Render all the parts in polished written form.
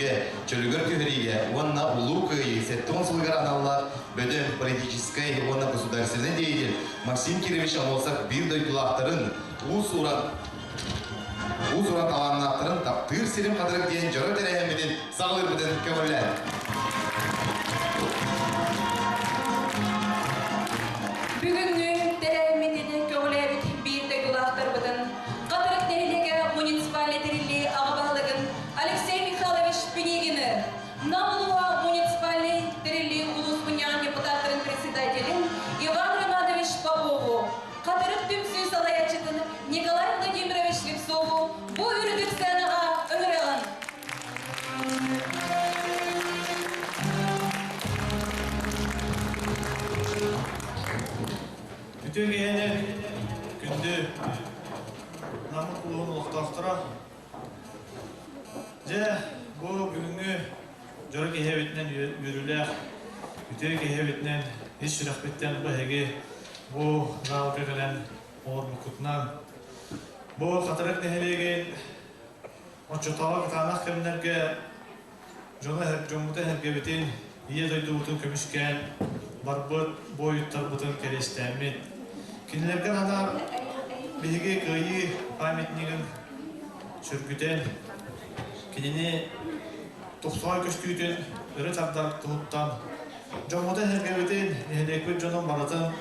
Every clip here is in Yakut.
сөргүтүүгэ, чөлүгэр түһэриигэ уонна Улуу Кыайыы 70 сылыгар аналлаах бөдөҥ политическай уонна государственнай деятель Максим Кирович Аммосов биир дойдулаахтарын уус-уран уус-уран талааннаахтарын таптыыр сирим хатырык диэн дьоро тэрээһиммитин саҕалыырбытын көҥүллээн. Бүгүҥҥү тэрээһиммитин көҕүлээбит биир дойдулаахтарбытын Хатырык нэһилиэгэ муниципальнай тэриллии аҕа баһылыгын Алексей Михайлович Пинигины, Нам улууһа муниципальнай тэриллии улуус мунньаҕын депутаттарын председателин Иван Романович Попову, Хатырык түмсүү салайааччытын Николай Владимирович Слепцову бу үрдүк сценаҕа ыҥырыаҕын. Үтүө киһини күндү Намыт улууһун олохтоохторо. Дьэ, бу бүгүҥҥү дьоро киһи эбитинэн үөрүүлээх, үтүө киһи эбитинэн ис сүрэхпиттэн бу эһиги бу залга кэлэн олорбуккутунан бу Хатырык нэһилиэгин оччотооҕу кытаанах кэмнэргэ дьону дьоммутун эһэргэбитин, Ийэ дойдубутун көмүскээн барбыт буойуттарбытын кэриэстээммит, кинилэргэ анаан биһиги Кыайыы памятнигын сөргүтэн, кинини тупсаҕай көстүүтүн өрө тардар туһуттан дьоммутун эһэргэбитин, нэһилиэкпит дьонун барытын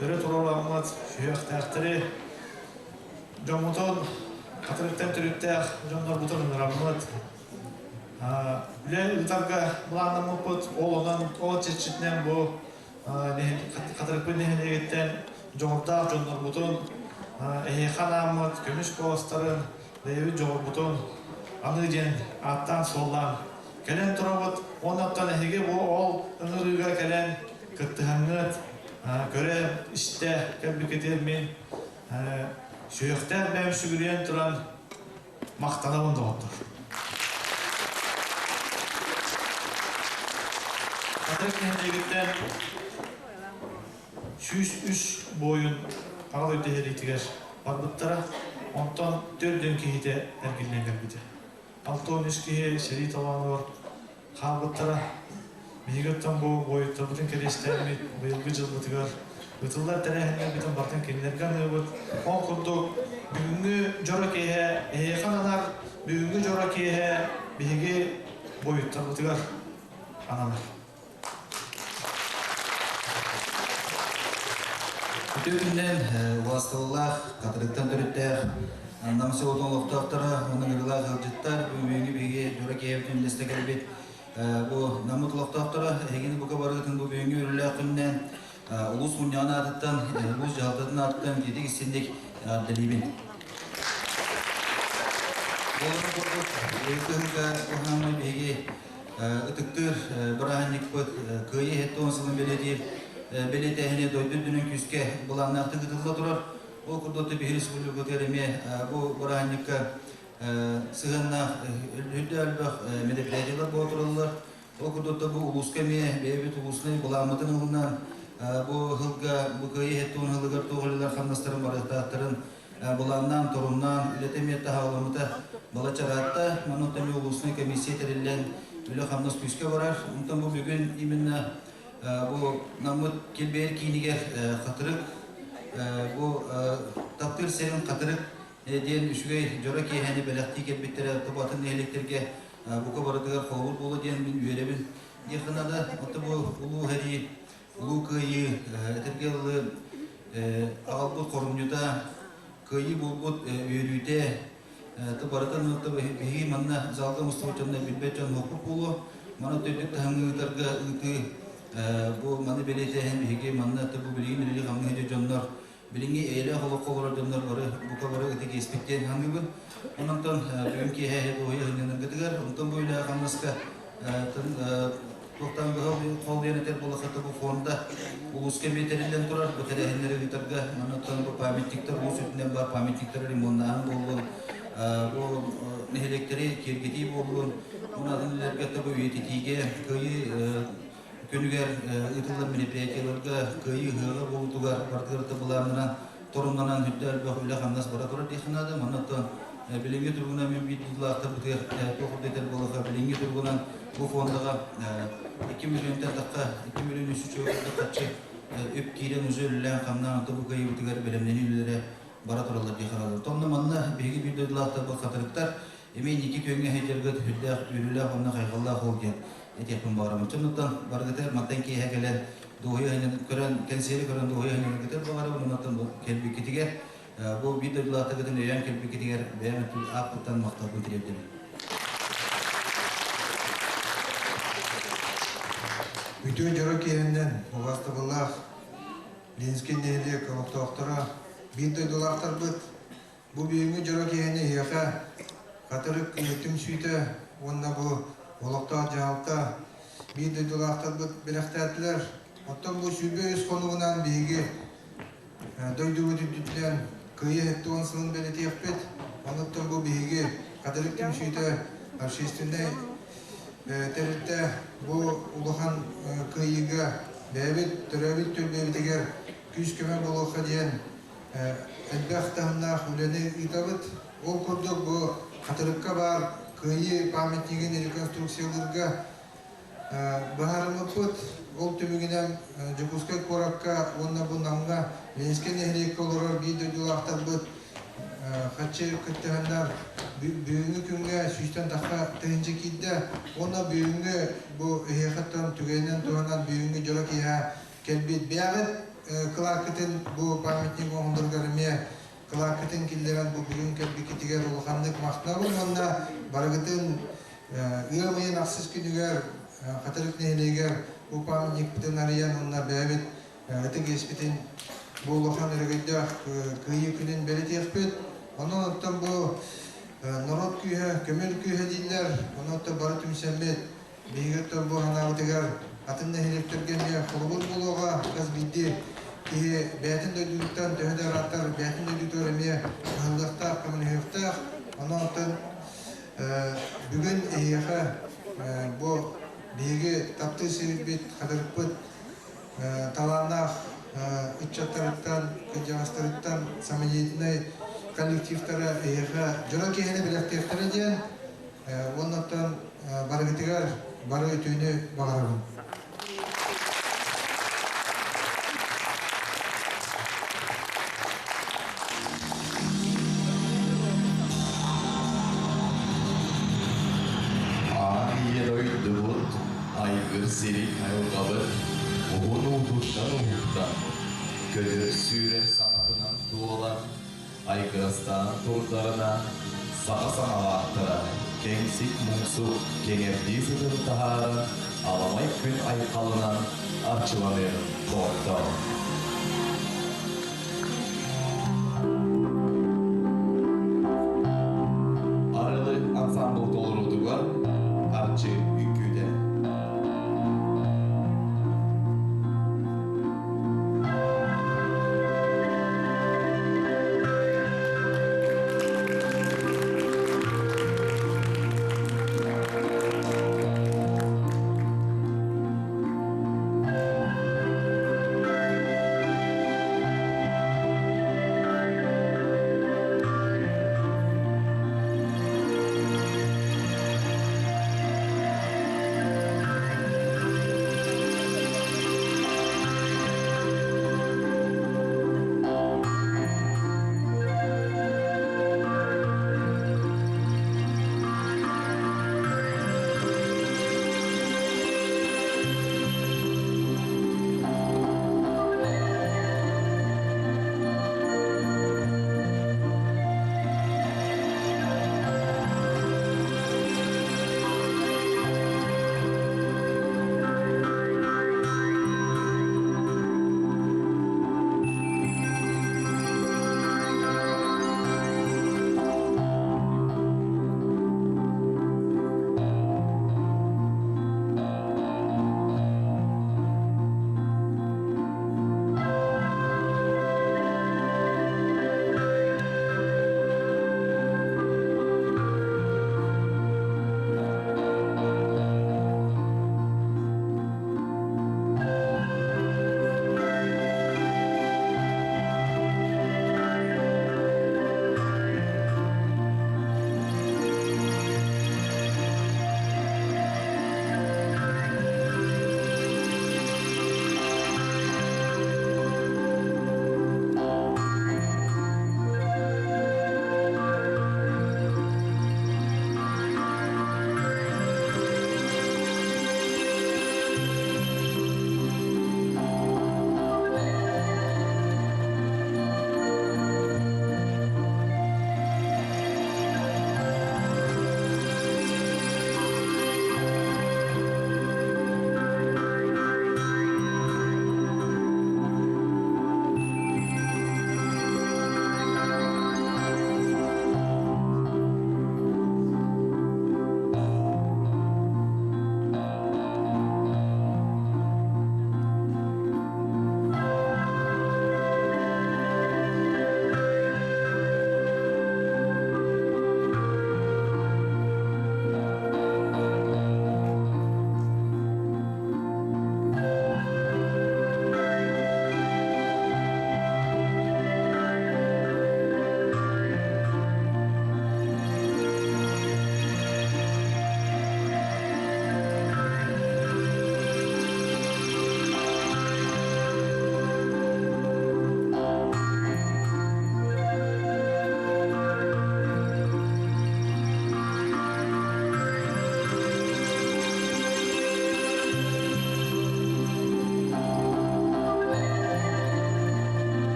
өрө туруораммыт сүһүөхтээхтэри дьоммутун хатырыктан төрүттээх дьоннорбутун ыҥыраммыт үлэ ыытарга былааннаммыппыт. Ол онон ол чэрчитинэн бу Хатырыкпыт нэһилиэгиттэн дьоҕурдаах дьоннорбутун эһиэхэ анааммыт көмүс куоластарын бэйэбит дьоҕурбутун аны диэн ааттаан-суоллаан кэлэн турабыт. Оннуттан эһиги бу ол ыҥырыыга кэлэн кыттыһаҥҥыт, көрө, истэ кэлбиккитигэр мин сүһүөхтээх бэйэм сүгүрүйэн туран махтанабын доҕоттор. Хатырык нэһилиэгиттэн 103 буойун Аҕа дойду сэриитигэр барбыттара. Онтон 4 киһитэ эргиллэн кэлбитэ. 63 киһи сэрии толоонугар хаалбыттара. Биһиги оттон бу буойуттарбытын кэриэстээммит быйылгы дьылбытыгар ытыллар тэрээһиннэрбитин барытын кинилэргэ аныыбыт. Ол курдук бүгүҥҥү дьоро киэһэ эһиэхэ ананар, бүгүҥҥү дьоро киэһэ биһиги буойуттарбытыгар ананар. Үтүө күнүнэн убаастабыллаах, Хатырыктан төрүттээх Нам селотун олохтоохторо уонна ыҥырыылаах ыалдьыттар бүгүҥҥү биһиги дьоро киэһэбитин үллэстэ кэлбит бу Наммыт олохтоохторо эһигини бука барыгытын бу бүгүҥҥү үөрүүлээх күнүнэн улуус мунньаҕын аатыттан, улуус дьаһалтатын аатыттан итиитик истинник эҕэрдэлиибин. Буоларын курдук, кыһылга уһаамай биһиги ытыктыыр бырааһынньыкпыт Кыайыы 70 сылын бэлиэтиир бэлиэтээһини дойду үрдүнэн күүскэ былааннаахтык ыытылла турар. Ол курдук биһи республикабытыгар эмиэ бу бырааһынньыкка сыһыаннаах үрдэ элбэх мероприятиелар буола тураллар. Ол курдук бу улууска эмиэ бэйэбит улууснай былааммытын ылынан бу сылга бу Кыайыы 70 сылыгар туох үлэлэр хамнастарын барыахтаахтарын былааннаан, торумнаан, үлэтэ эмиэ таһааламмыта балачараатта. Манна эмиэ улуусунай комиссия тэриллэн үлэ-хамнас күүскэ барар. Онтон бу бүгүн именно бу Наммыт килбиэр киинигэр Хатырык бу таптыыр сирин Хатырык диэн үчүгэй дьоро киэһэни бэлэхтии кэлбиттэрэ тобу атын нэһилиэктэргэ бука барытыгар холобур буолуо диэн мин үөрэбин диэххэ наада. Оттон бу улуу сэрии Улуу Кыайыы этэргэ дылы аҕалбыт хорумньута, кыайыы буолбут үөрүүтэ барытын биһиги манна залга мустубут дьонно билбэт дьон муохпут буолуо. Маны төрдүк таһымҥа ыытарга ыытыы бу маны бэлиэтээһин биһиги манна бу билигин үлэлии хамныы дьоннор билиҥҥи эйэлээх олоххо олорор дьоннор бары бука бары ытык иэспит диэн саныыбын. Онон бүгүн киэһэ дуоһуйа сынньанаргытыгар, онтон бу үлэҕэ хамнаска туохтан быһал диэн этэр буоллахха бу фонда улууска эмиэ тэриллэн турар бу тэрээһиннэри ыытарга манныттан бу памятниктар улуус үрдүнэн баар памятниктары ремоннааһын буоллун бу нэһилиэктэри киэргэтии буоллун уонна атын үлэлэргэ бу үйэтитиигэ кыайыы күнүгэр ыытыллар мероприятиеларга кыайыы ыһыаҕа буолуутугар барытыгар да былааннанан торумнанан үрдэ элбэх үлэ-хамнас бара турар диэххэ наада. Манна оттон Билиҥҥи туругунан мин биир дойдулаахтарбытыгар туох үрдэтэр буоллаха, билиҥҥи туругунан бу фондаҕа 2 миллионтан тахха 2 миллион 300 харчы үп киирэн уже үлэлээн-хамнаан онто бу кыайыыбытыгар бэлэмнэнии үлэлэрэ бара тураллар дии харалар. Тонно манна биһиги биир дойдулаахтарбыт хатырыктар эмиэ инники күөҥҥэ сылдьаргыт сүрдээх үөрүүлээх уонна хайҕаллаах ол диэн этиэхпин баҕарабын. Чоннуттан барыгытыгар мантан киэһэ кэлэн дуоһуйа көрөн, кэнсиэри көрөн дуоһуйа сынньанаргытыгар баҕарабын. Оннуттан кэлбиккитигэр бу биир дойдулаахтаргытын өйөөн кэлбиккитигэр бэйэм ааппыттан махталбын тириэрдэбин. Үтүө дьоро киэһэннэн убаастабыллаах Ленскэй нэһилиэк олохтоохторо, биир дойдулаахтарбыт, бу бүгүҥҥү дьоро киэһэни эһиэхэ Хатырык түмсүүтэ уонна бу олохтоох дьаһалта биир дойдулаахтарбыт бэлэхтээтилэр. Оттон бу 23 хонугунан биһиги дойдубут үрдүнэн Кыайыы 70 сылын бэлэтиэхпит. Онуттан бу биһиги Хатырык түмсүүтэ общественнай тэрилтэ бу улахан кыайыыга бэйэбит төрөөбүт түөлбэбитигэр күүс-көмө буолуохха диэн элбэх таһымнаах үлэни ыытабыт. Ол курдук бу Хатырыкка баар Кыайыы памятнигын реконструкциялыырга быһаарыммыппыт. Ол түмүгүнэн Дьокуускай куоракка уонна бу Намҥа Ленскэй нэһилиэккэ олорор биир дойдулаахтарбыт хаччы кыттыһаннар бүгүҥҥү күҥҥэ сүүстэн тахса тыһыынча киирдэ. Уонна бүгүҥҥү бу эһиэхэттэн түгэнинэн туһанан бүгүҥҥү дьоро киэһэ кэлбит бэйэҕит кылааккытын бу памятник оҥоһулларыгар эмиэ кылааккытын киллэрэн бу бүгүн кэлбиккитигэр улаханнык махтанабын уонна барыгытын ыам ыйын ахсыс күнүгэр Хатырык нэһилиэгэр бу памятникпытын арыйан уонна бэйэбит ытык иэспитин бу улахан өрөгөйдөөх Кыайыы күнүн бэлэтиэхпит. Онон оттон бу норуот күүһэ, көмөл күүһэ дииллэр, онон оттон бары түмсэммит биһиги оттон бу санаабытыгар атын нэһилиэктэргэ эмиэ холобур буолуоҕа. Хас биирдии киһи бэйэтин дойдутуттан төһө да ырааттар, бэйэтин дойдутугар эмиэ кыһаллыахтаах, көмөлөһүөхтээх. Онон оттон бүгүн эһиэхэ бу биһиги таптыыр сирбит, хатырыкпыт талааннаах ыччаттарыттан, кырдьаҕастарыттан самодеятельнай коллективтара эһиэхэ дьоро киһини бэлэхтиэхтэрэ диэн уонна оттон барыгытыгар бары үтүөнү баҕарабын. Аан ийэ дойдубут, айгыр сирик айылҕабыт уһун уутуттан уһуктан, көтөр сүүрэр саҥатынан туолан, айгырастаан турдарына, саха саҥалаахтара кэҥсик муҥсук кэҥэрдии сытын таһааран, аламай күн айхалынан арчыланыах доҕордоор. Арылы ансамбл толоруутугар Арчы үҥкүүтэ.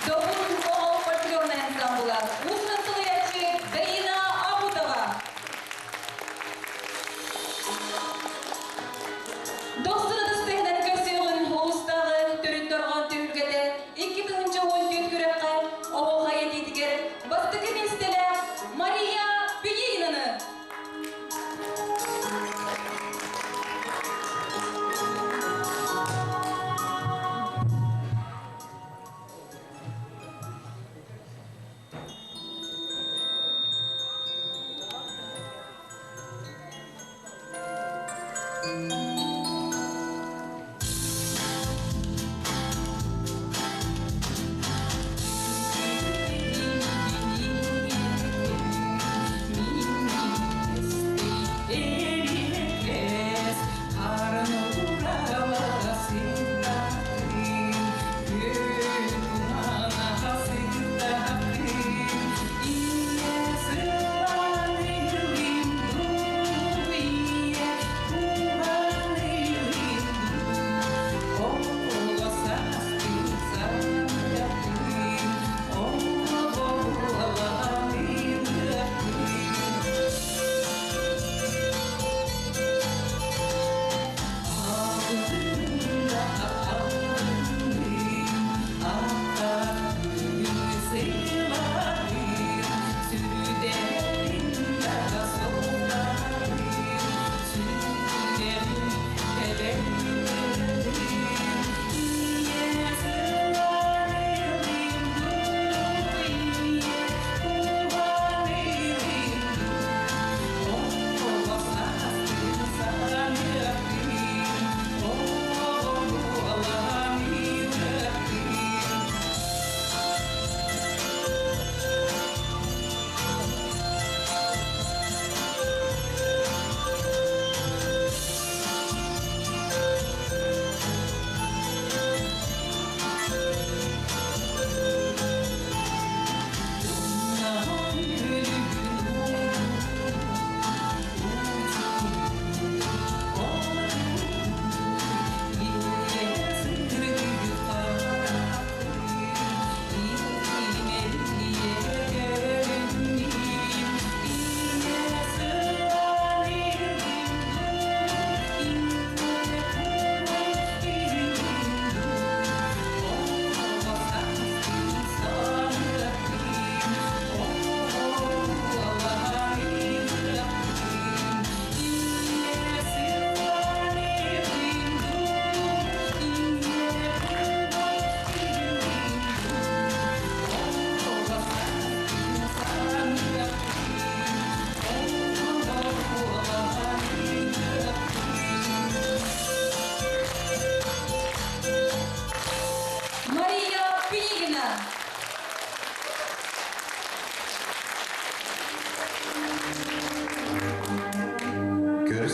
Добун оҕо фольклорнай ансамбла уус-уран салайааччы Гаина Абутова. Дохсун ытыстыһынан көрсүөҕүн улуустааҕы төрүт дорҕоон түһүлгэтэ 2014 күрэххэ оһуохай этиитигэр бастакы миэстэлээх Мария Пинигинаны.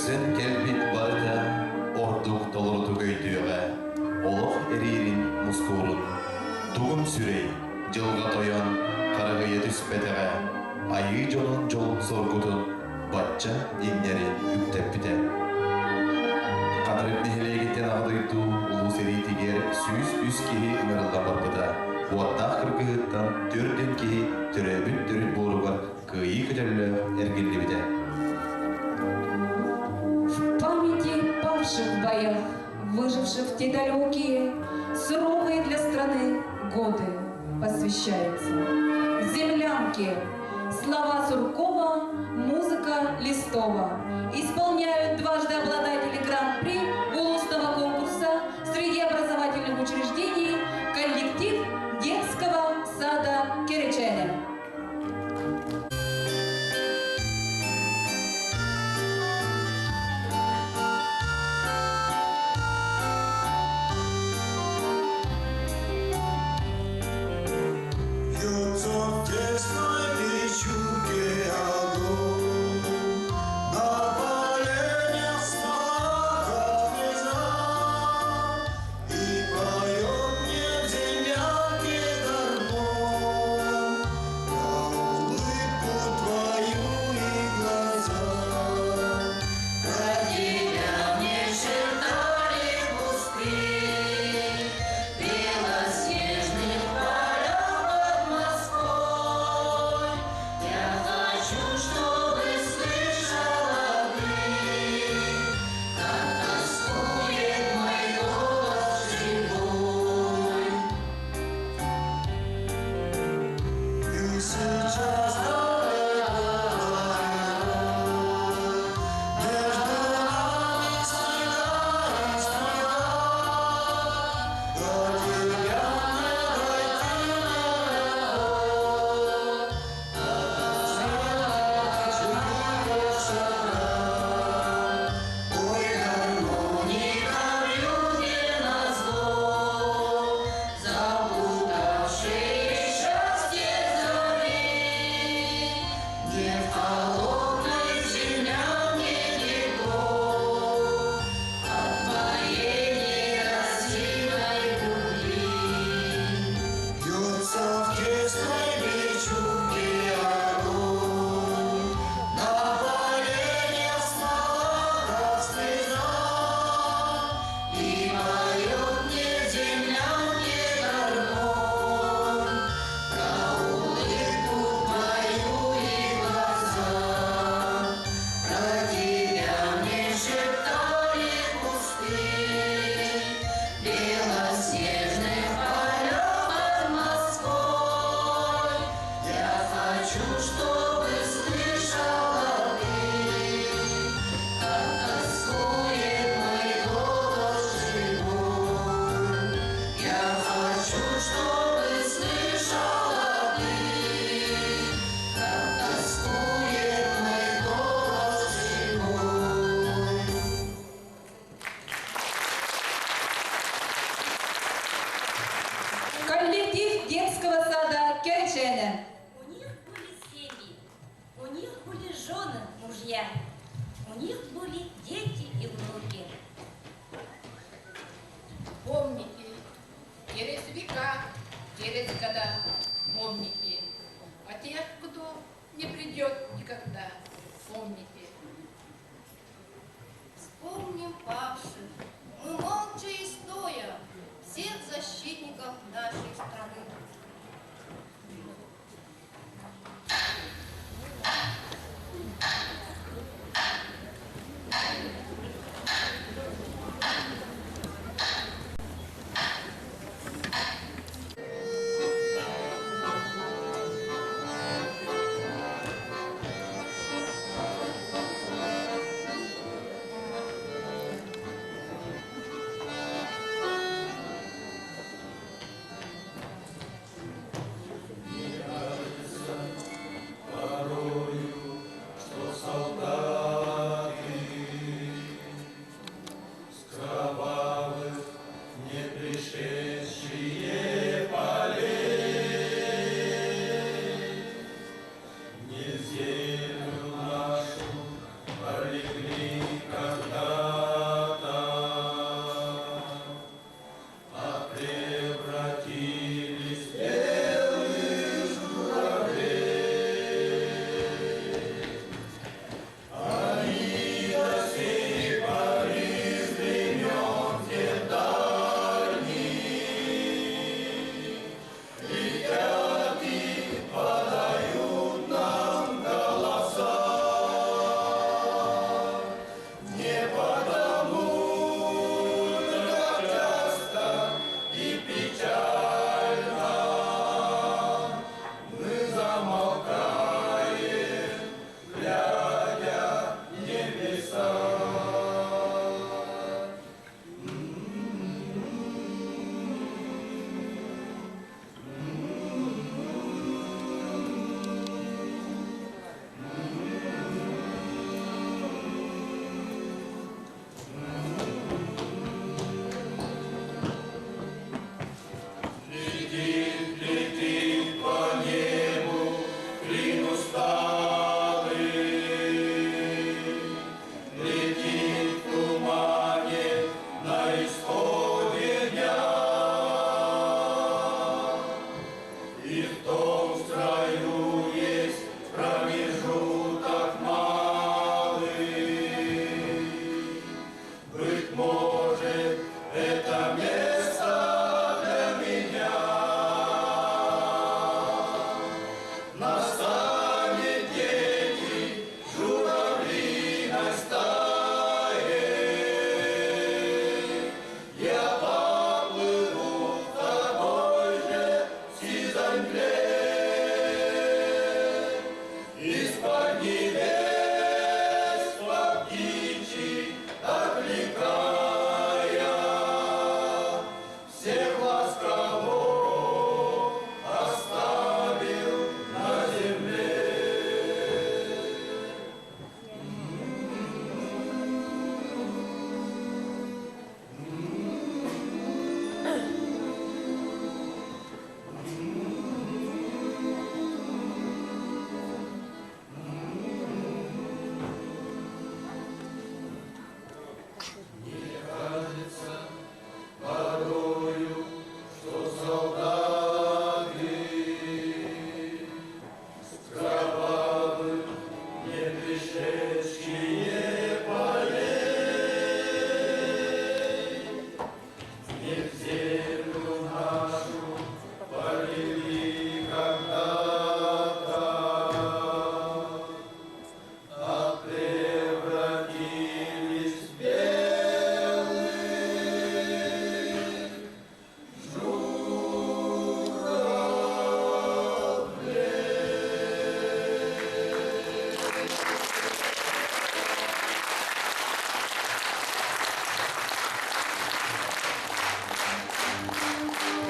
Көрсөн кэлбит барыта ордук толорутук өйдүөҕэ, олох эриирин мускуурун. Тугум сүрэй, дьылҕа тойон харыһыйа түспэтэҕэ, айыы дьонун дьолун соргутун бачча иҥнэри үктэппитэ. Хатырык нэһилиэгиттэн Аҕа дойду Улуу сэриитигэр 103 киһи ыҥырыллан барбыта. Уоттаах кыргыһыыттан 40 киһи төрөөбүт төрүт буоругар кыайыы көтөллөөх эргиллибитэ. В памяти павших в боях, выживших в те далекие, суровые для страны годы посвящается. Землянки. Слова Суркова, музыка Листова. Исполняют дважды обладатели Гран-при улусного конкурса среди образовательных учреждений коллектив детского сада Кэрэчээнэ. Бьется в тесной печурке огонь, На поленьях смола, как слеза, И поет мне в землянке гармонь Про улыбку твою и глаза. Про тебя мне шептали кусты, Белоснежных полях под Москвой. Я хочу, чтобы слышала ты, Как тоскует мой голос живой. Ты сейчас далеко, между нами снега и снега, До тебя мне дойти нелегко. Ой, гармоника вьюге назло, Заплутавшие счастье зари, Не в холодной землянке тепло От твоей некрасивой любви. Бьется в тесной печурке огонь, На поленьях смола, как слеза, И поет мне в землянке гармонь Про улыбку твою и глаза. Про тебя мне шептали кусты, Белоснежных полях под Москвой. Я хочу, чтобы слышала ты, Как тоскует мой голос живой. Я хочу, чтобы слышала ты, Как тоскует мой голос живой. Коллектив детского сада Кэрэчээнэ. У них были семьи, у них были жены, мужья, у них были дети и внуки. Помните, через века, через года, помните о тех, кто не придет никогда, помните. Вспомним павших, мы молча и стоя, всех защитников нашей страны. Не землю нашу пролегли.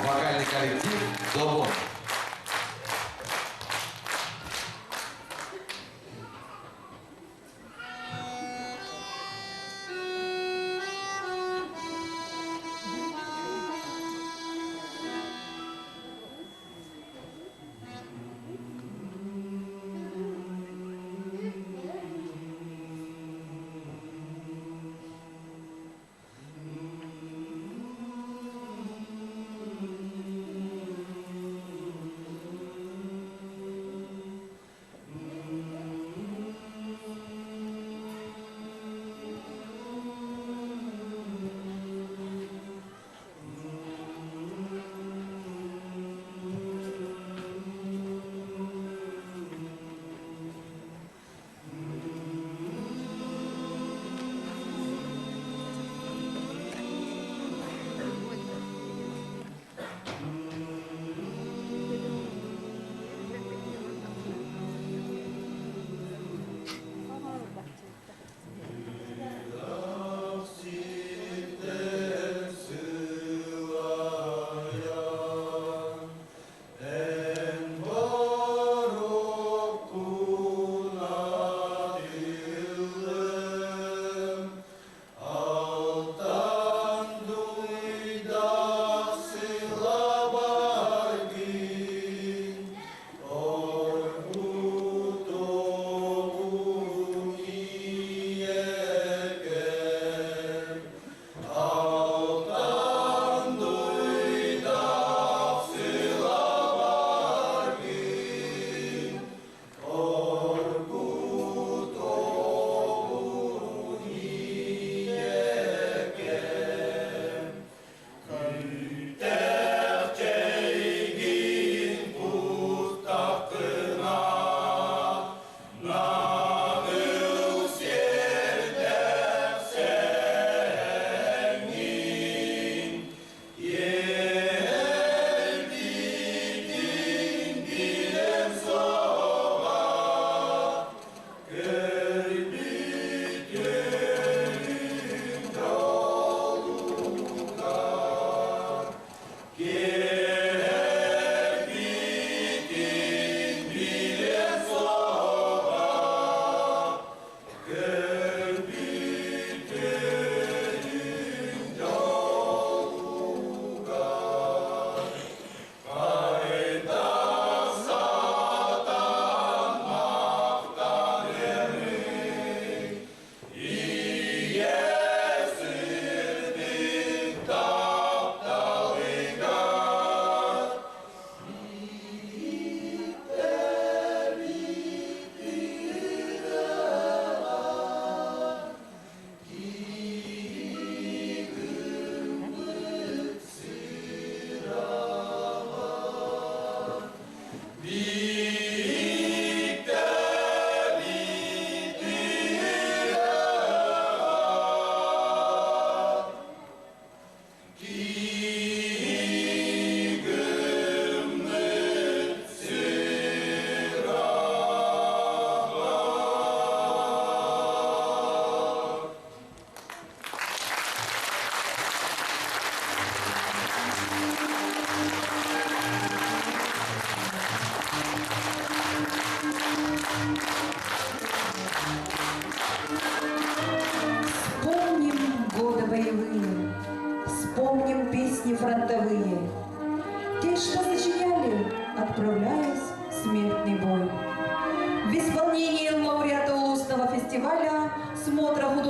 Вокальный коллектив «Добон».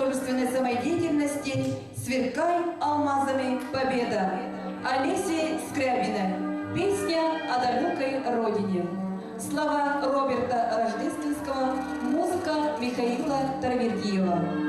художественной самодеятельности «Сверкай алмазами победа» Олеси Скрябина. Песня о далекой родине. Слова Роберта Рождественского, музыка Михаила Таравердиева.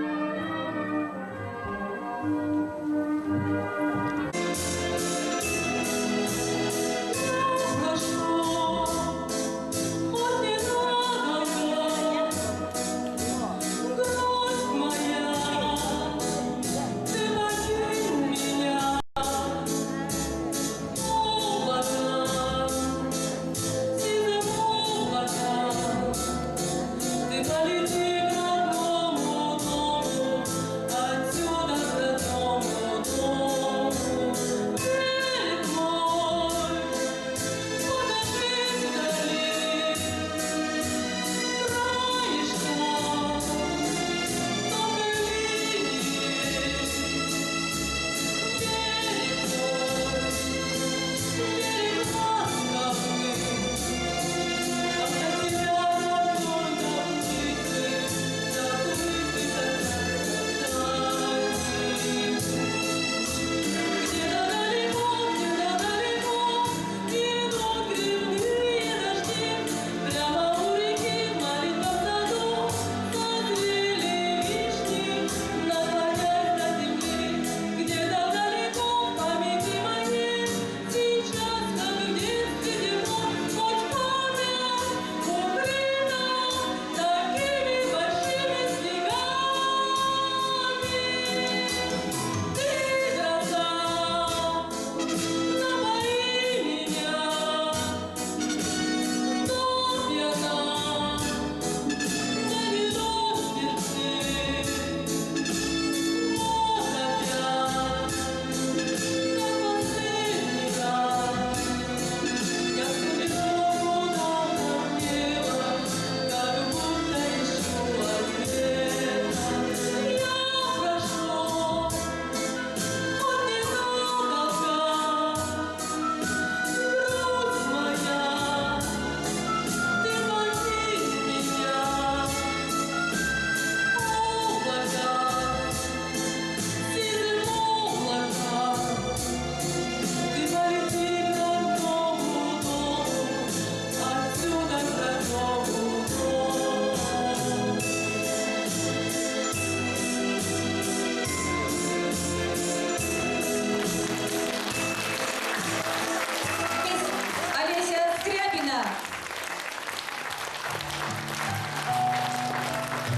Олеся Скрябина.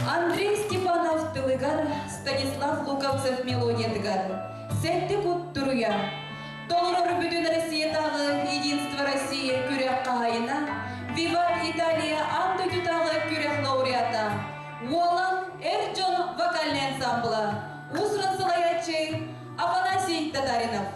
Андрей Степанов тылыгар, Станислав Луковцев мелодиятыгар. Сэтти куттуруя. Толорор бүтүн Россиятааҕы Единство России күрэх хаһаайына, Виват Италия аан дойдутааҕы күрэх лауреата. Уолан эр дьон вокальнай ансамбла. Уус-уран салайааччы Афанасий Татаринов.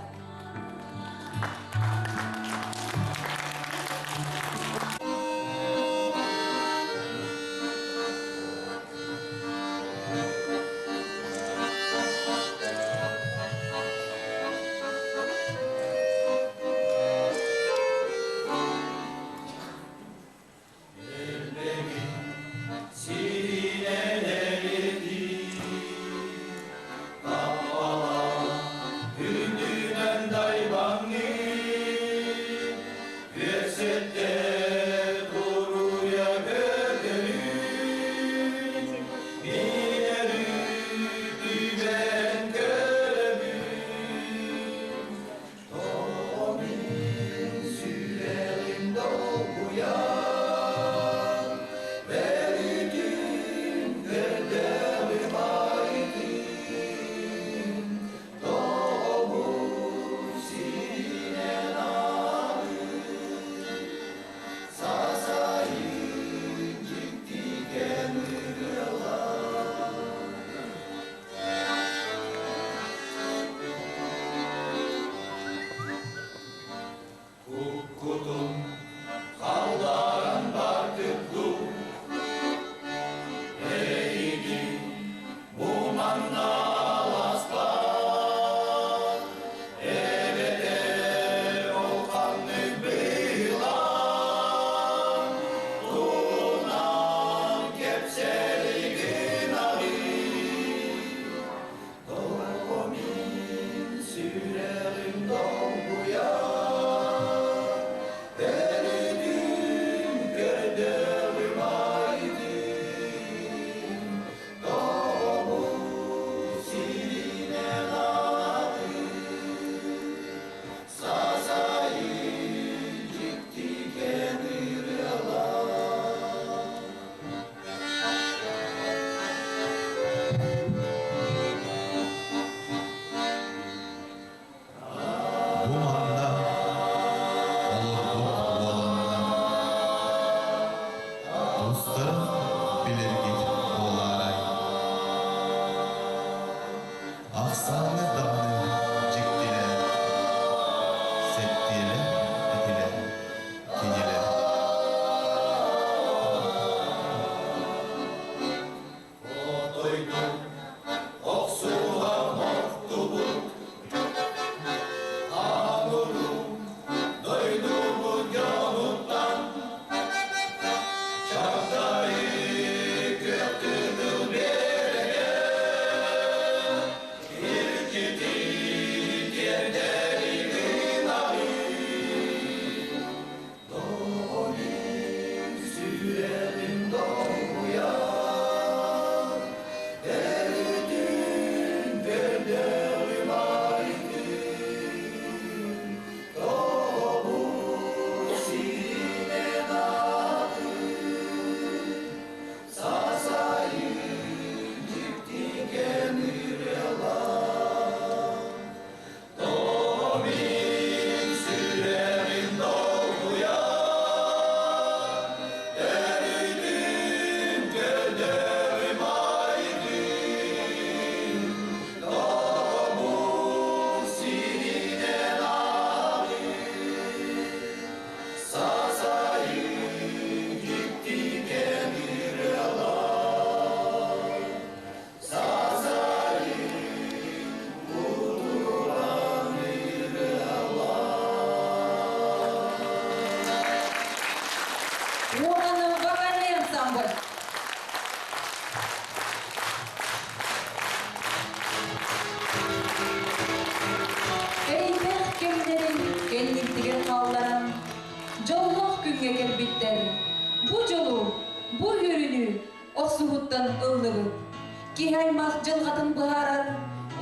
Киһи аймах дьылҕатын быһаарар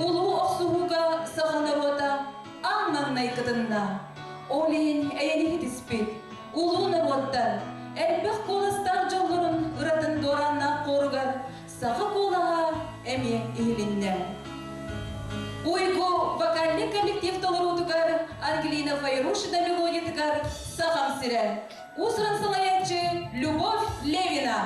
улуу охсуһууга саха норуота аан маҥнай кытынна. Ол иһин эйэни ситиспит улуу норуоттар элбэх куоластаах дьоллорун ыратын дуорааннаах хуоругар саха куолаһа эмиэ иһилиннэ. Уйгу вокальнай коллектив толоруутугар Ангелина Файрушина мелодиятыгар «Сахам сирэ» уус-уран салайааччы Любовь Левина.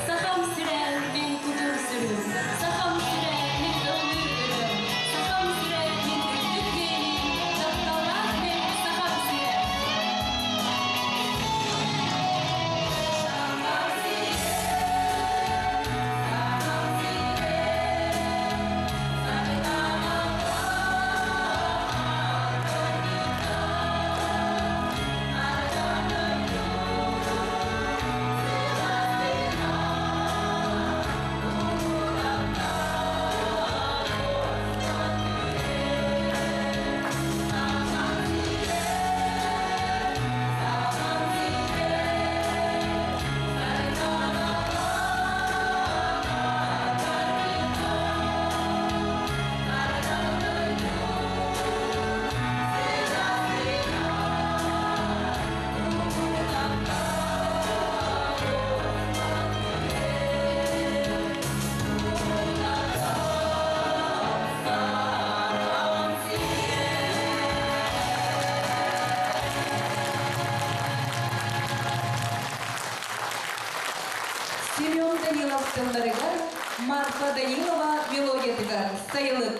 Сахам сирэ мин кутум сүрүм, Сахам сирэ мин ыллыыр ырыам, Сахам сирэ мин үрдүк иэйиим, Тапталлаах мин Сахам сирэ. Семен Данилов тылларыгар, Марфа Данилова мелодиятыгар сайылык.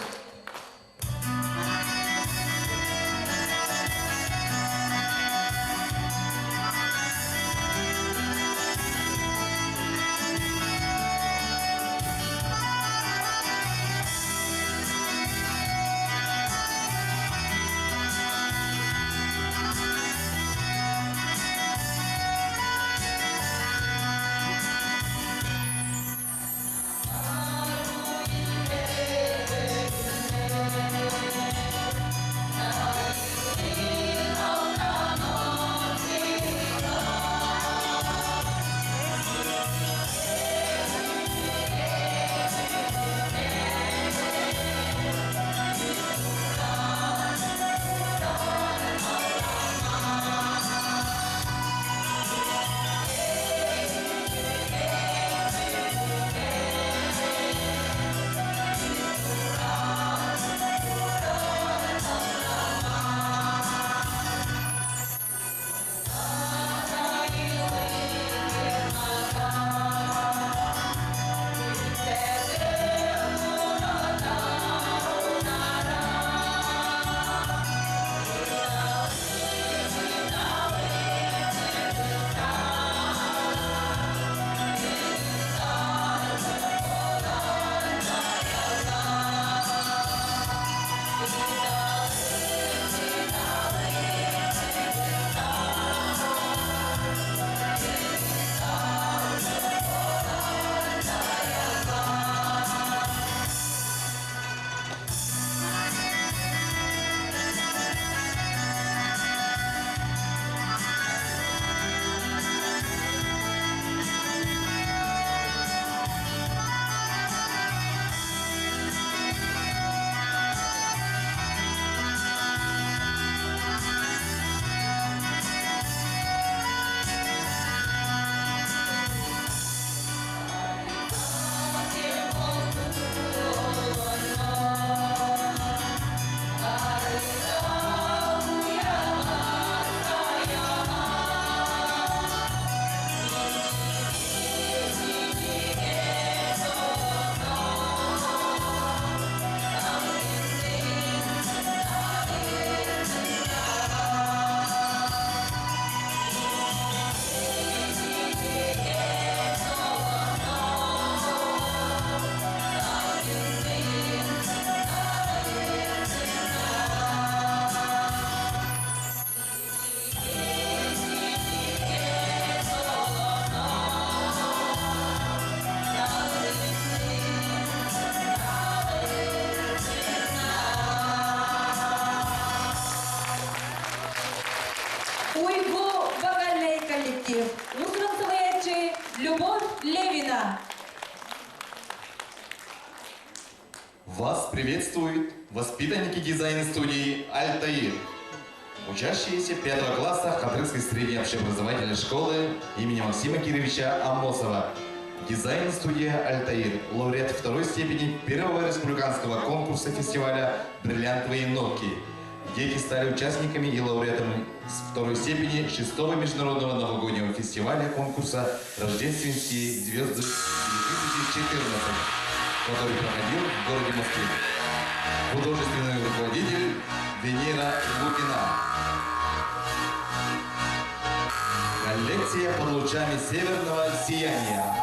Вас приветствуют воспитанники дизайн-студии «Альтаир», учащиеся пятого класса Хатырской средней общеобразовательной школы имени Максима Кировича Амосова. Дизайн-студия «Альтаир», лауреат второй степени первого республиканского конкурса фестиваля «Бриллиантовые нотки». Дети стали участниками и лауреатами второй степени шестого международного новогоднего фестиваля конкурса «Рождественские звезды 2014», который проходил в городе Москве. Художественный руководитель Венера Лукина. Коллекция под лучами северного сияния.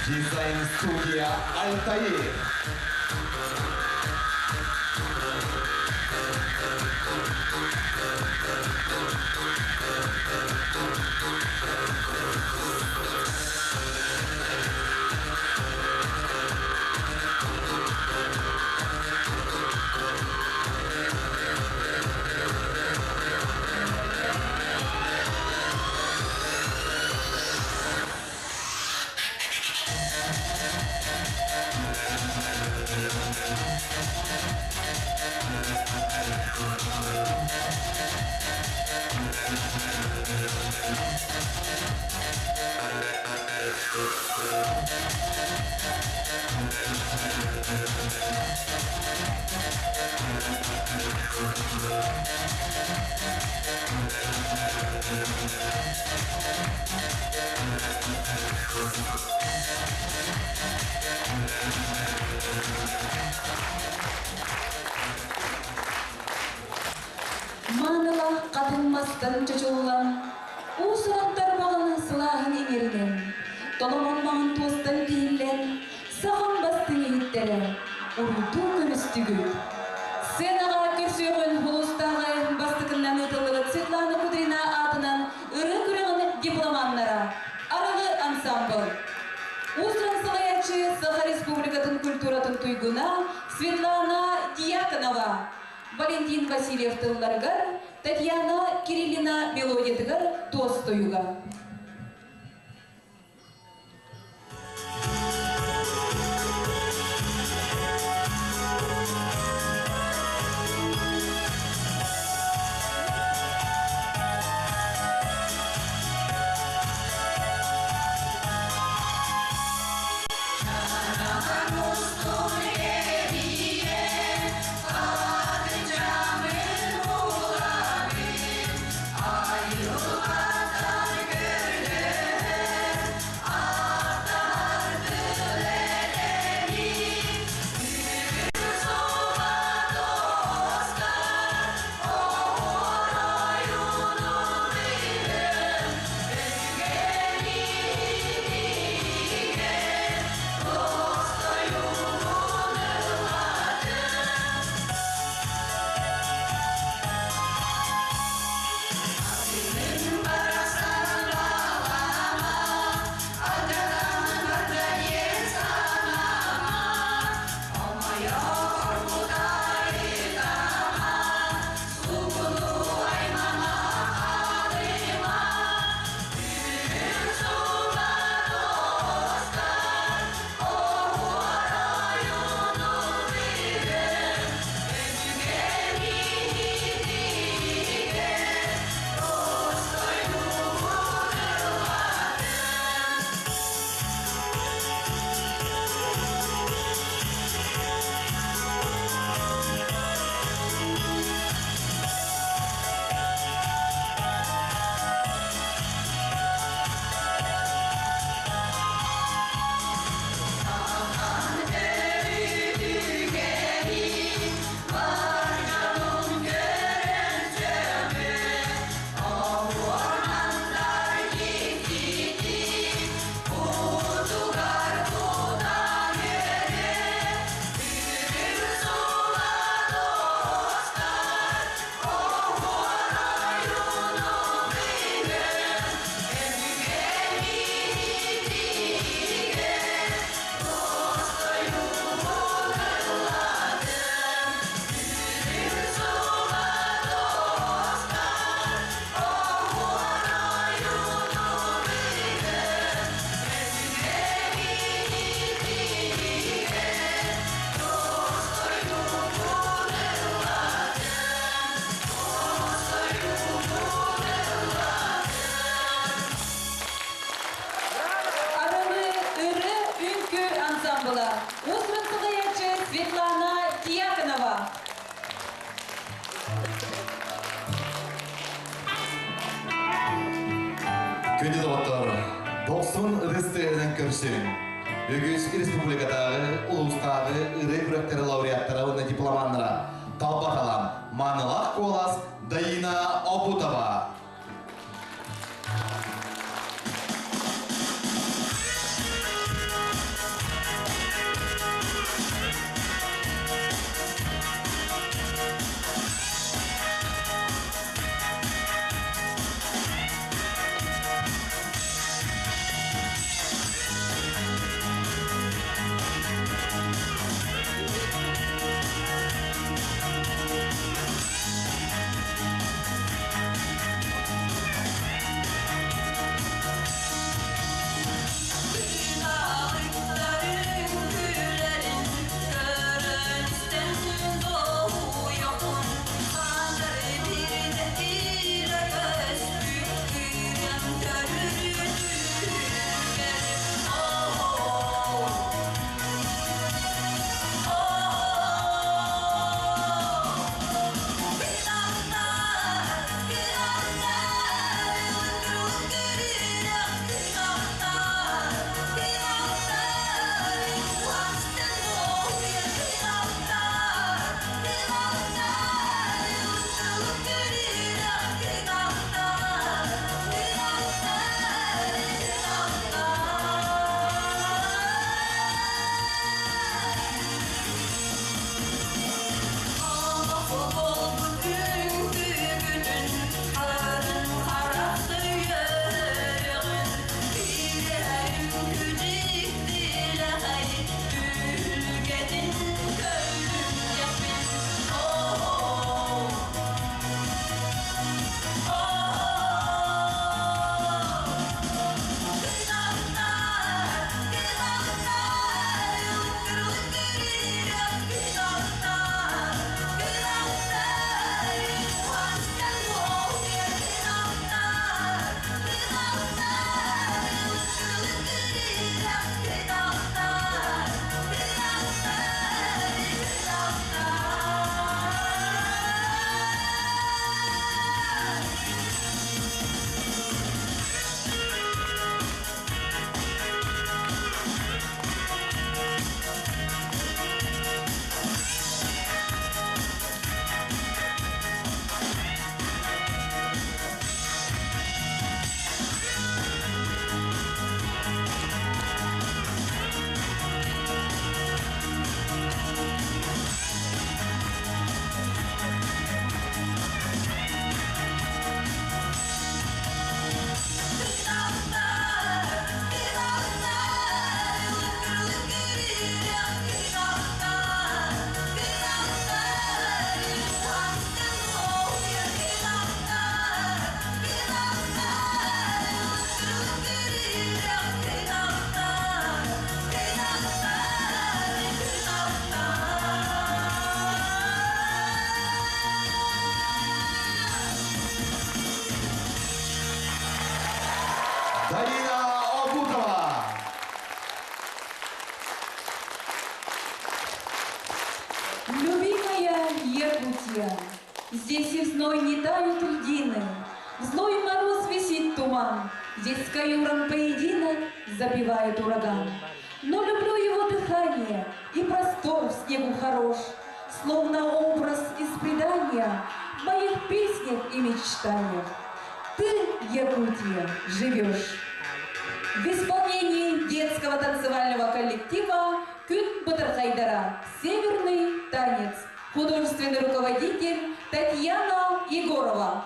Дизайн-студия «Альтаир». Маныла қатын мастан чочуллан, уусуран тарбаҕын сылааһын иҥэринэн, толомон маҥан туостан тиһиллэн, саҕан бастыҥ иһиттэрэ уруйдуу көрүстүгүт. Сценаҕа көрсүөҕүн улуустааҕы бастакыннан ыытыллыбыт Светлана Кудрина аатынан ырыа күрэҕин дипломаннара Арыгы ансамбыл. Уус-уран салайааччы Саха Республикатын культуратын туйгуна Светлана Дьяконова. Валентин Васильев тылларыгар, Татьяна Кириллина мелодиятыгар туос тойуга. Күндү доҕоттор, дохсун ытыс тыаһынан көрсүҥ. Үгүс республикатааҕы, улуустааҕы ырыа күрэхтэрэ лауреаттара уонна дипломаннара талба талан маанылаах куолас Даина Обутова. Даина Обутова. Любимая Якутия, здесь и в зной не тают льдины, В злой мороз висит туман, Здесь с каюром поединок запевает ураган. Но люблю его дыхание, и простор в снегу хорош, Словно образ из предания в моих песнях и мечтаниях. Ты, Якутия, живешь. В исполнении детского танцевального коллектива Күн Бытырхайдара «Северный танец». Художественный руководитель Татьяна Егорова.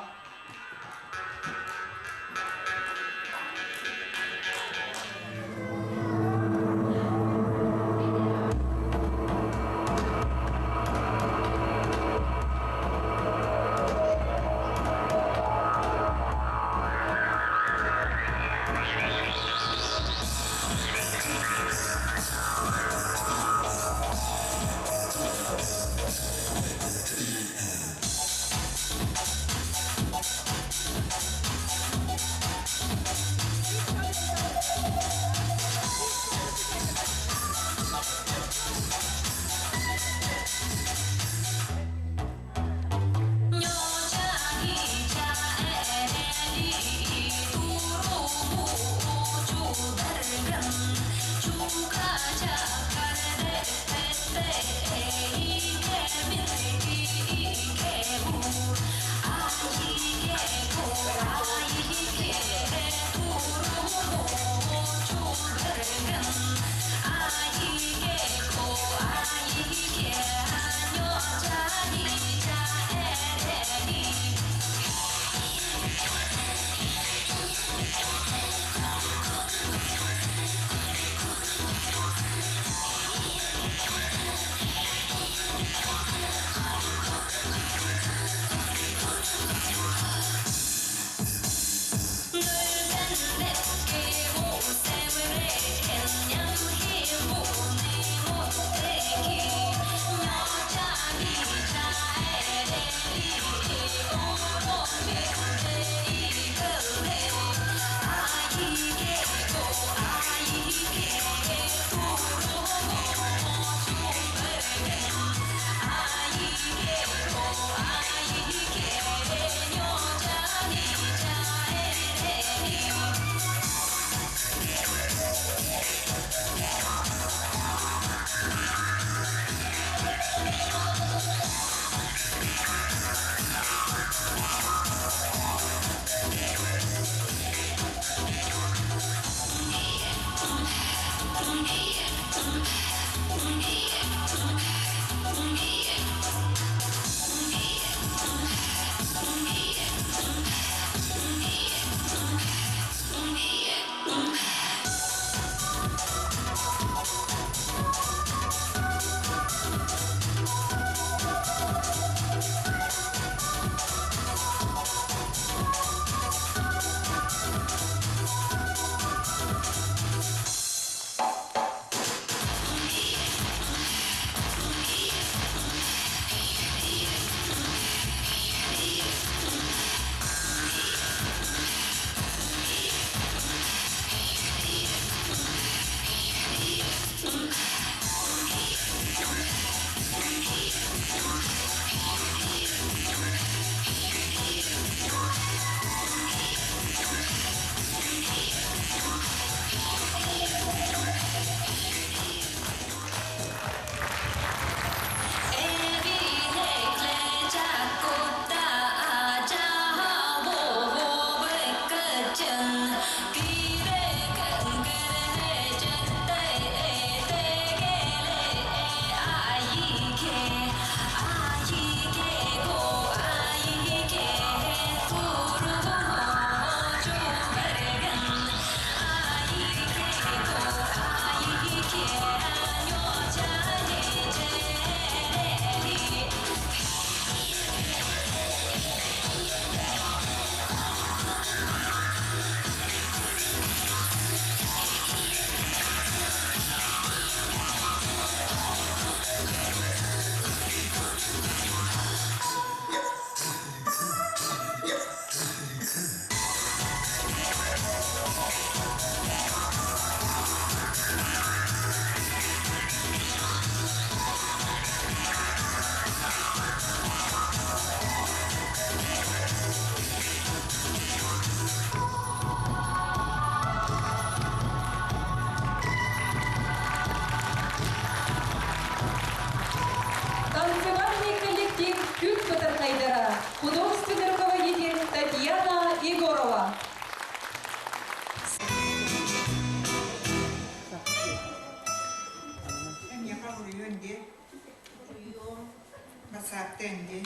Бассааттыаҥ дии.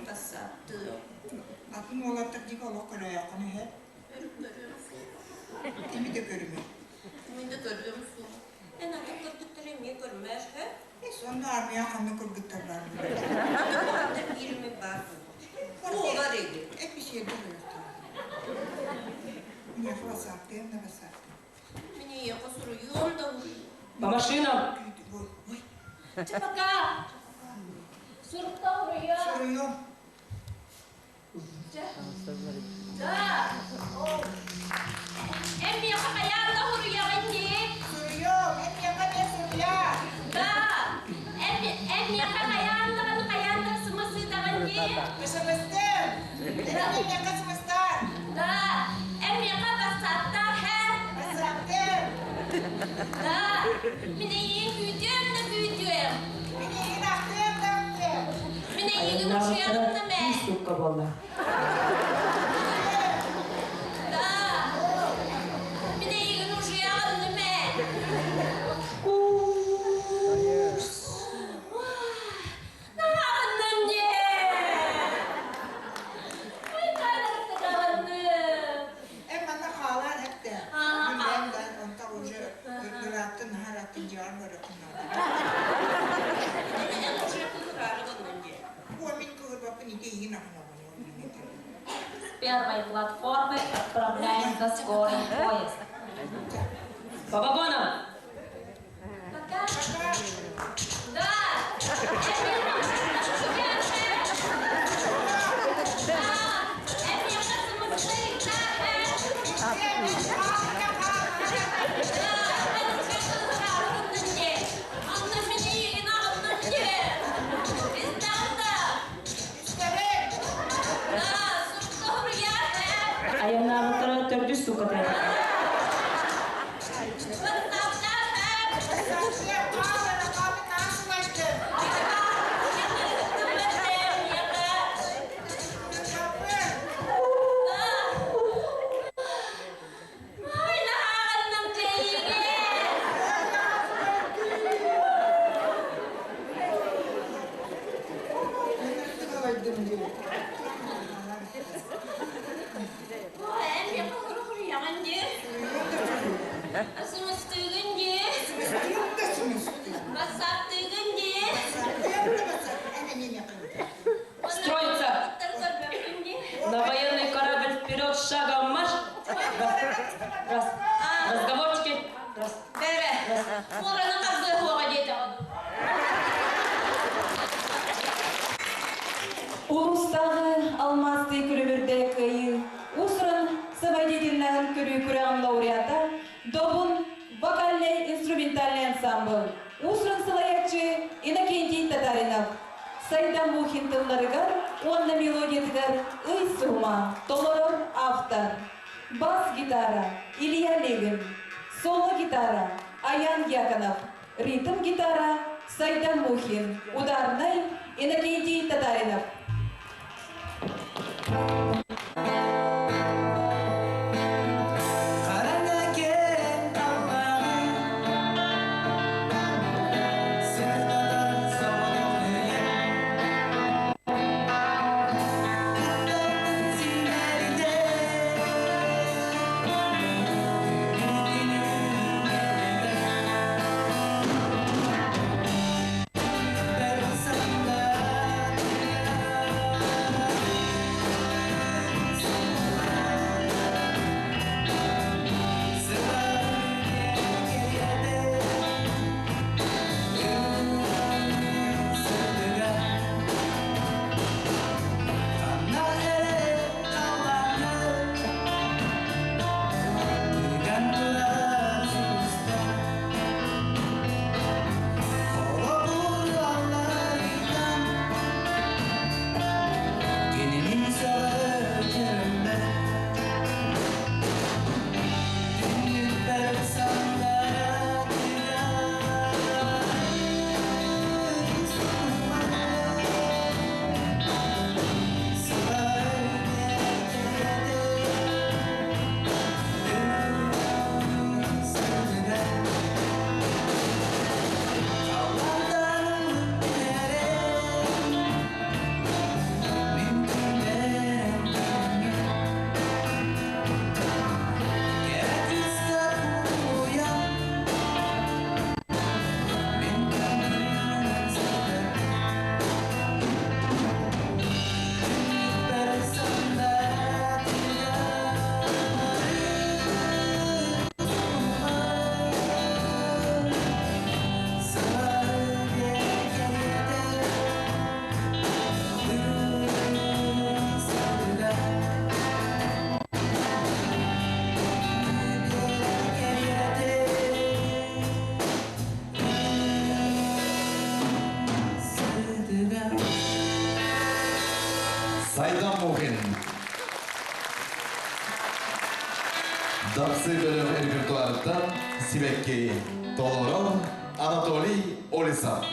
Бассааттыам. Атын уолаттар диэки олох көрөөйөххүн үһү. Өрүк көрүөм суох. Кими да көрүмэ. Мин да көрүөм суох. Эн атын кыргыттары эмиэ көрмөөр, һэ? Сонно армия ханна кыргыттар баар буолар. Ханна биир эмэ баар буолуо. Буолар ини. Эписиэрдэр өлөхтөр. Миэхэ бассааттыам да бассааттыам. Мин эйиэхэ суруйуом да уруйуом. По машинам! Ой. Чэ, пока. Сурукта уруйуом. Суруйуом. Чэ. Да. Эн миэхэ хайаан да уруйаҕын дии. Суруйуом, эн миэхэ эмиэ суруйаа. Да. Эн, эн миэхэ хайаан даҕаны хайаан да сымысыытаҕын дии. Сымыстым. Эн миэхэ сымыстар. Да. Эн миэхэ бассааттаах һэ. Бассааттым. Да. Мин эйиин күүтүөм да күүтүөм. Мин эйигин ахтыам да ахтыам. Мин эйигин ушуйаҕын да мэ. Суукка буолла. Да. Мин эйигин ушуйаҕын да мэ. Наһаҕынным дии. Ай, Эн манна хаалаан эттэ. Мин бэйэм да онтон уже ырааттын, наһаа ырааттын дьиэҕэр барыахпын наада. О, мин кыһырбаппын ити эйигин аһынабын. С первой платформы отправляемся скорый поезд. По вагонам! Пока. Да. Да. Эн миэхэ сымыстый. Да. Да. Эн уже Анна мин эйигин аҕынным дии. Истэҕин да? Истэбин. Да, сурукта суруйаар ээ. Айаннаабыттара төрдүс суукка тирээтэ. Бассааттаах ээ. Бассааттыам, хаал эрэ, хаалын наһаа сылайдым. Кыһырбаппын. Ай, наһааҕынным эйигин. Ой, наһаа сылайдым. Ынырык дии. Ой, эн миэхэ хуруйаҕын дии. Суруйуом да суруйуом. Сымыстыыгын дии. Сымыстыым да сымыстыым. Бассааттыыгын дии. Бассааттыам да бассааттыам. Эн эмиэ миэхэ Строиться! На военный корабль вперед шагом марш! Раз, раз. Разговорчики. Раз. Бэрэ, муораны харбыа хуоҕа диэтэҕин. Улуустааҕы алмаастыы күлүмүрдэ кыайыы уус-уран самодеятельноһын көрүү күрэҕин лауреата Добун вокальнай инструментальный ансамбль уус-уран салайааччы Иннокентий Татаринов Сайдам Мухин тылларыгар уонна мелодиятыгар Ый суһума толорор автор бас-гитара Илья Левин, соло-гитара Аян Дьяконов, ритм-гитара Сайдам Мухин, ударнай Иннокентий Татаринов. Хараҥа киэҥ халлааны сырдатар соҕотох үйэ Тапталбын симэлитэ Күнү Иван Мухин. Дапсы бөлөх репертуарыттан Сибэкки толорор Анатолий Олесов.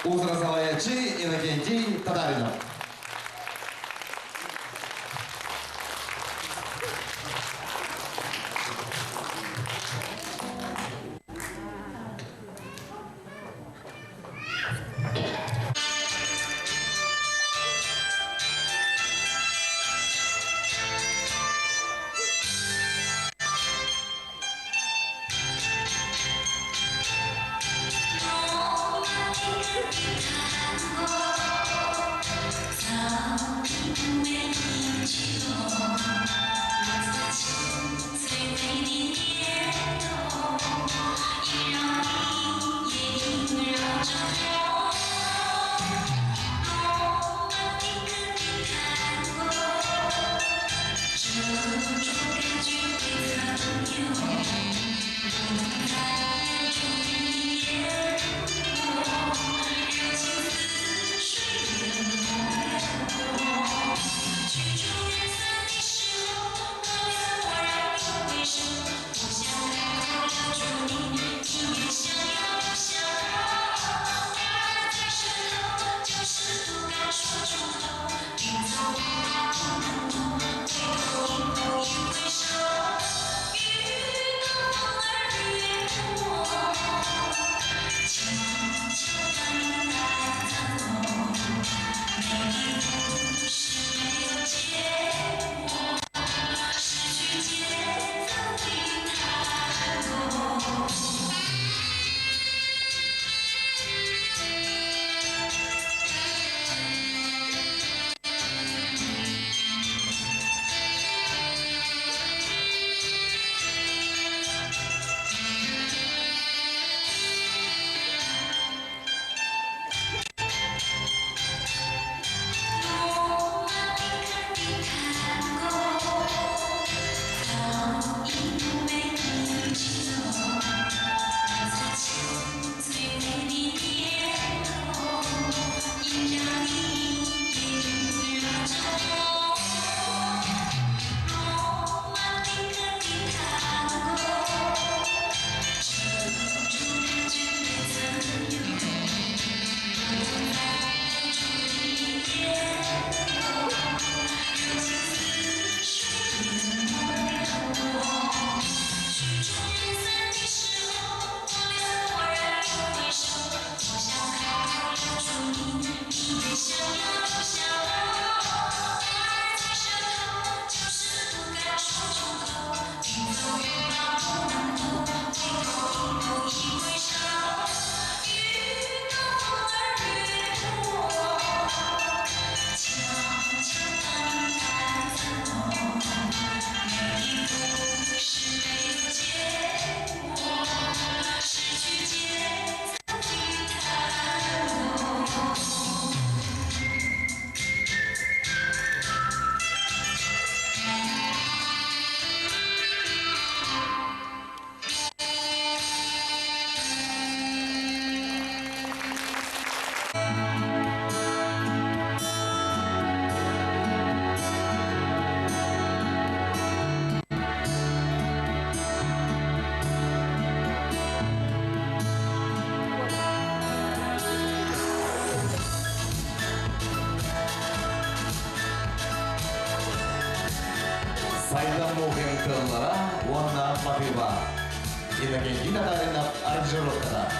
Узра салаячы Иннокентий Татаринов. 最美的念头，萦绕你，也萦绕着我。Айла Мухин тыллара уонна матыыба. Иннокентий Татаринов аранжировката.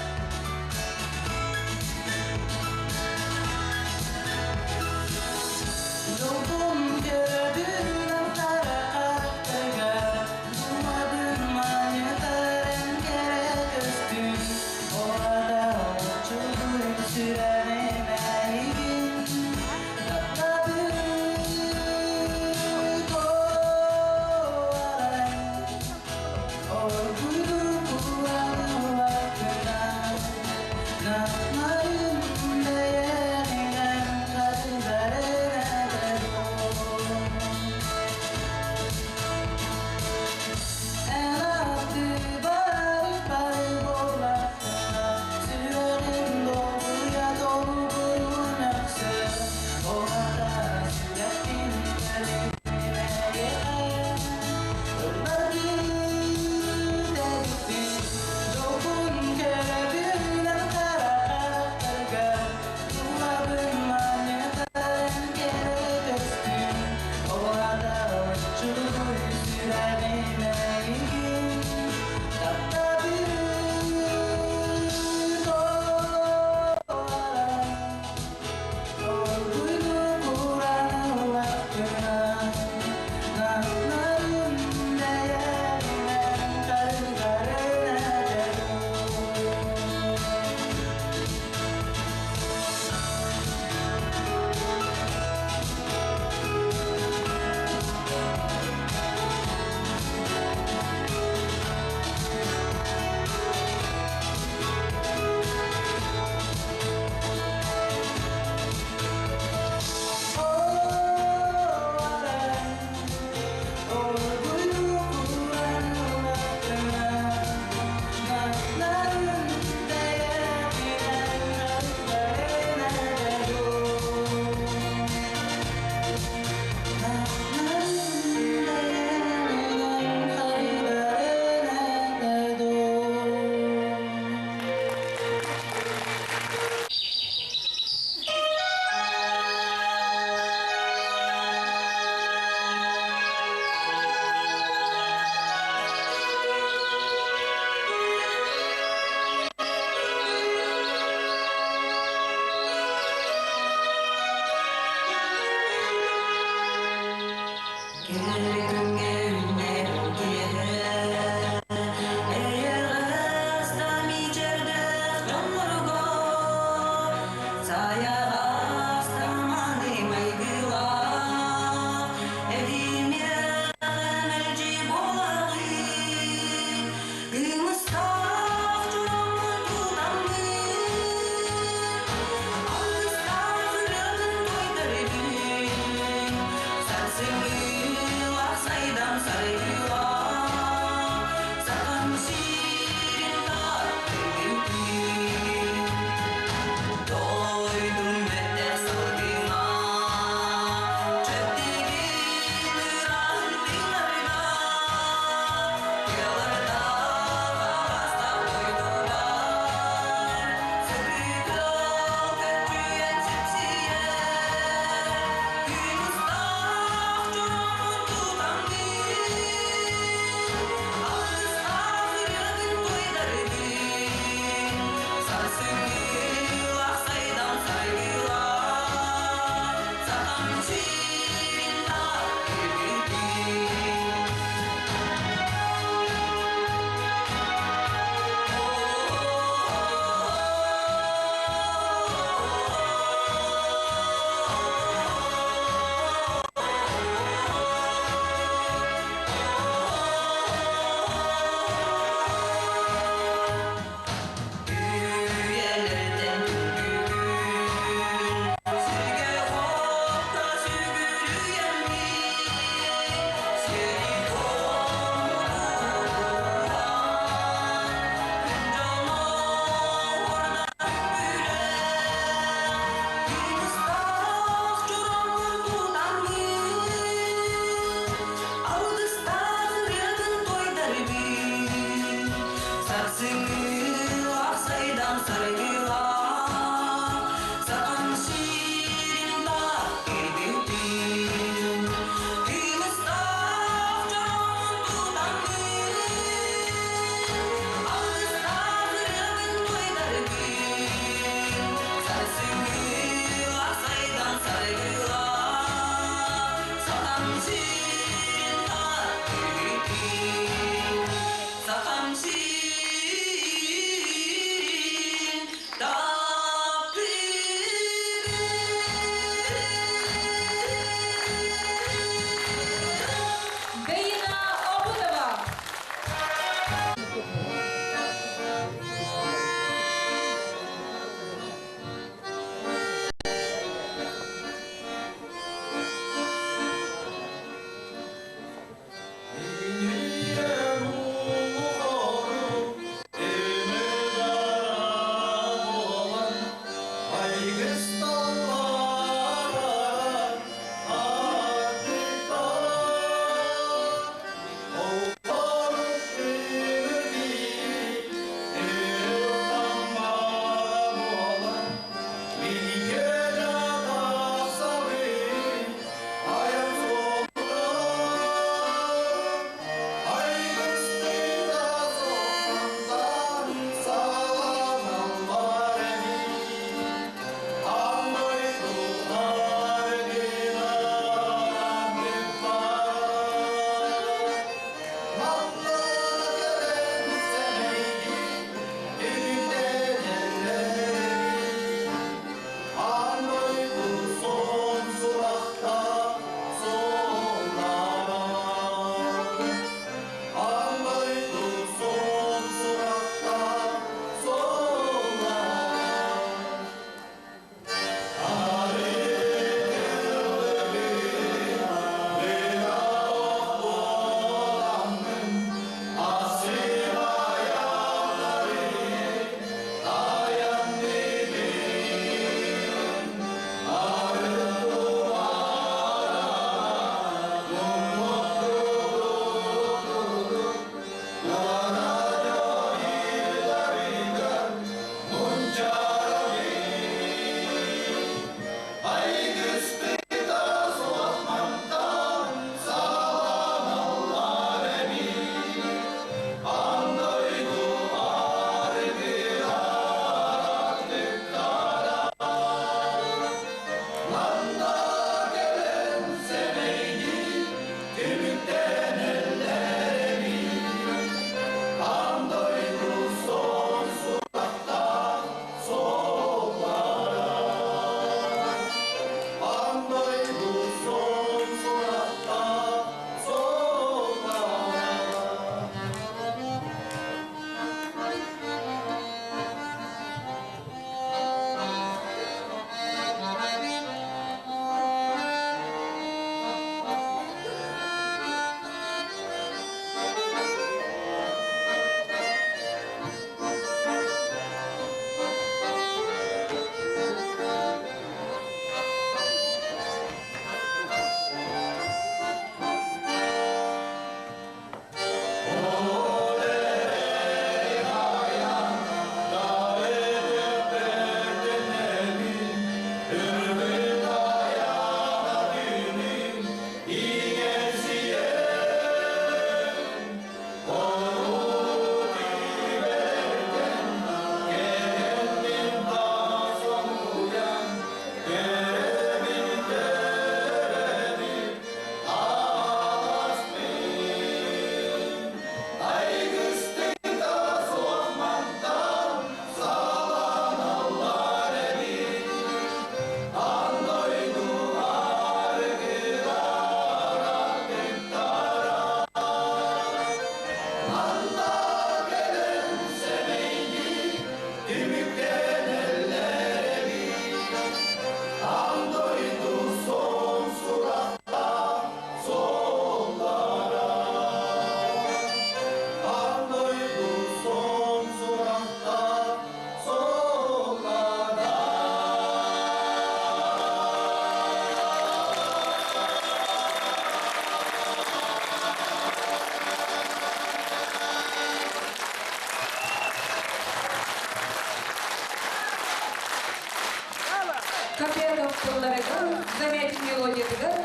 Капеков тылларыгар, Замятин мелодиятыгар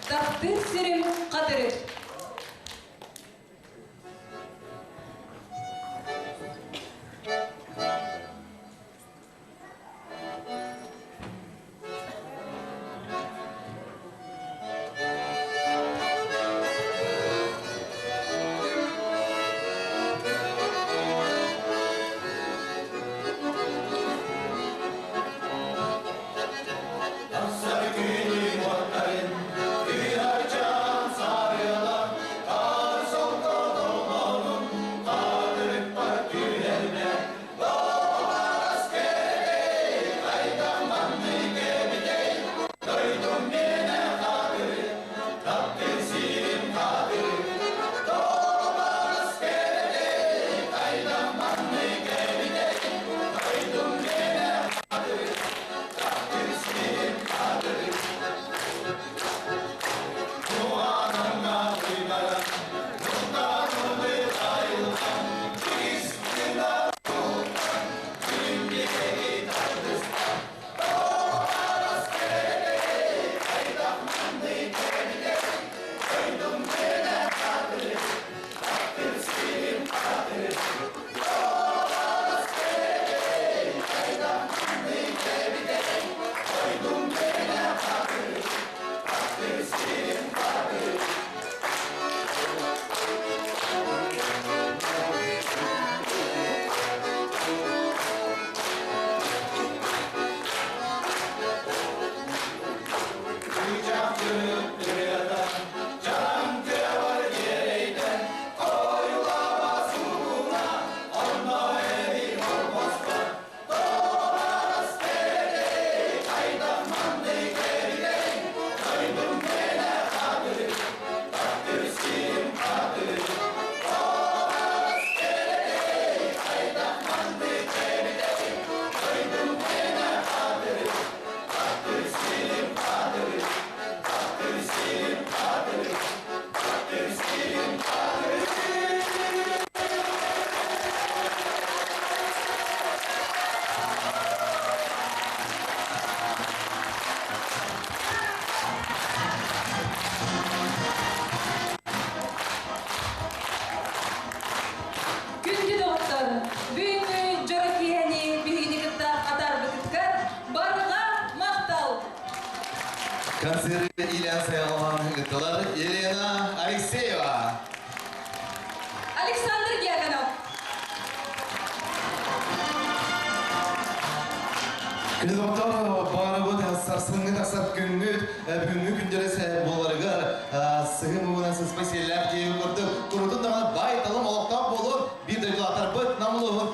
Таптыыр сирим Хатырык. Күндү доҕоттор, бүгүҥҥү дьоро киэһэни биһигини кытта атаарбыкытыгар барҕа махтал! Концерт Илья Саялован ыыттылар Елена Алексеева. Александр Дьяконов. Күндү доҕоттор, баарыбыт сарсыҥҥы тахсар күҥҥүт бүгүҥҥү күндэрэ буоларыгар сыһы муҥунан сыспай сиэллээх диэн курдук курутун даҕаны баай талым олохтоох буолуон биир дойдулаахтарбыт Нам улууһун